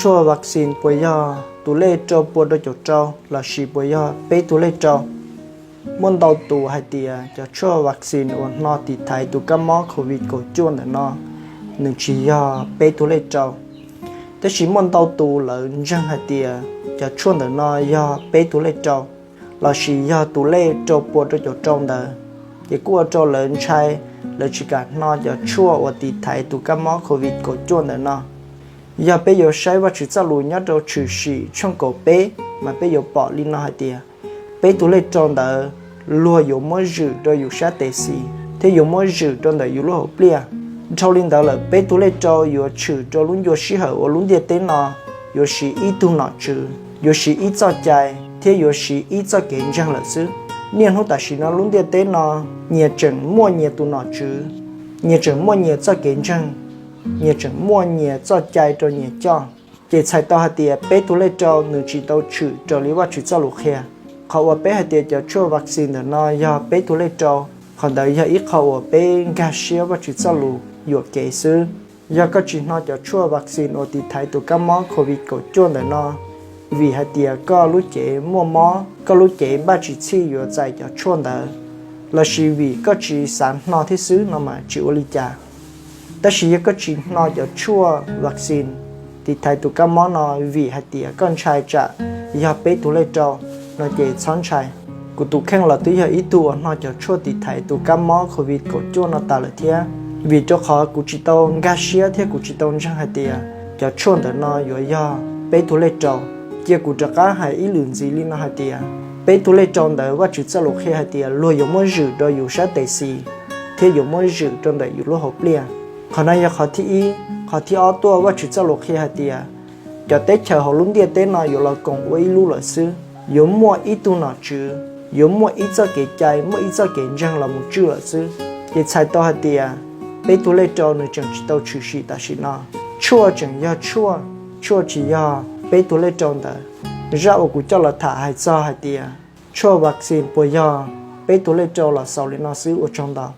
Tshuaj vaccine puas yog tus lej rau pua rau caum rau lossis puas yog peb tug lej rau? Muaj ntau tus hais tias cov tshuaj vaccine uas hno tiv thaiv tus kab mob covid kaum cuaj ntawm no nws tsis yog peb tug lej rau. Tab sis muaj ntau tus lawv ntseeg hais tias cov tshuaj ntawm no yog peb tug lej rau lossis yog tus lej rau pua rau caum rau ntawd, ces kuj ua rau lawv ntshai, lawv tsis kam hno cov tshuaj uas tiv thaiv tus kab mob covid kaum cuaj ntawm no. Yog peb yuav saib Vajtswv txoj lus nyob rau Tshwm Sim tshooj kaum peb mas peb yuav pom li no hais tias peb tug lej rau ntawd luag yuav muab zwm rau yus sab tes xis thiab yuav muab zwm rau ntawm yus lub hauv pliaj. Dhau li ntawd lawm peb tug lej rau yuav tshwm rau lub ncua sij hawm uas lub ntiaj teb no yuav siv ib tug nom tswv, yuav siv ib txoj cai thiab yuav siv ib txoj kev ntseeg lawm xwb. Niaj hnub tam sim no lub ntiaj teb no nyias tseem muaj nyias tus nom tswv, nyias tseem muaj nyias txoj kev ntseeg, nyias tseem muaj nyias txoj cai rau nyias coj. Ces txhais tau hais tias peb tug lej rau nws tsis tau tshwm raws li Vajtswv txoj lus qhia. Qhov uas peb hais tias cov tshuaj vaccine ntawm no yog peb tug lej rau, qhov ntawd yog ib qho uas peb nkag siab Vajtswv txoj lus yuam kev xwb. Yog koj tsis hno cov tshuaj vaccine uas tiv thaiv tus kab mob covid kaum cuaj ntawm no vim hais tias koj lub cev muaj mob, koj lub cev npaj tsis txhij yuav txais cov tshuaj ntawd, lossis vim koj tsis xav hno thiab xwb no mas tsis ua li cas. Tab sis yog koj tsis hno cov tshuaj vaccine tiv thaiv tus kab mob no vim hais tias koj ntshai tsam yog peb tug lej rau no ces txhob ntshai. Kuv tus kheej los twb yog ib tug uas hno cov tshuaj tiv thaiv tus kab mob covid kaum cuaj no tas lawm thiab. Vim rau qhov kuv tsis tau nkag siab thiab kuv tsis tau ntseeg hais tias cov tshuaj ntawm no yuav yog peb tug lej rau. Cia kuv rov qab hais ib lwm ntxiv li no hais tias peb tug lej rau ntawd Vajtswv txoj lus qhia hais tias luag yuav muab zwm rau yus sab tes xis thiab yuav muab zwm rau ntawm yus lub hauv pliaj. Qhov no yog qhov thib ib. Qhov thib ob tuaj Vajtswv txoj lus qhia hais tias cov teb chaws hauv lub ntiaj teb no yuav los koom ua ib lub lawm xwb. Yuav muaj ib tug nom tswv, yuav muaj ib txoj kev cai, muaj ib txoj kev ntseeg los mus tswj lawm xwb. Ces txhais tau hais tias peb tug lej rau nws tseem tsis tau tshwm sim tam sim no. Tshuaj tseem yog tshuaj, tshuaj tsis yog peb tug lej rau ntawd. Zaj uas kuv coj los tham hais txog hais tias tshuaj vaccine puas yog peb tug lej rau los xaus li no xwb, ua tsaug ntau.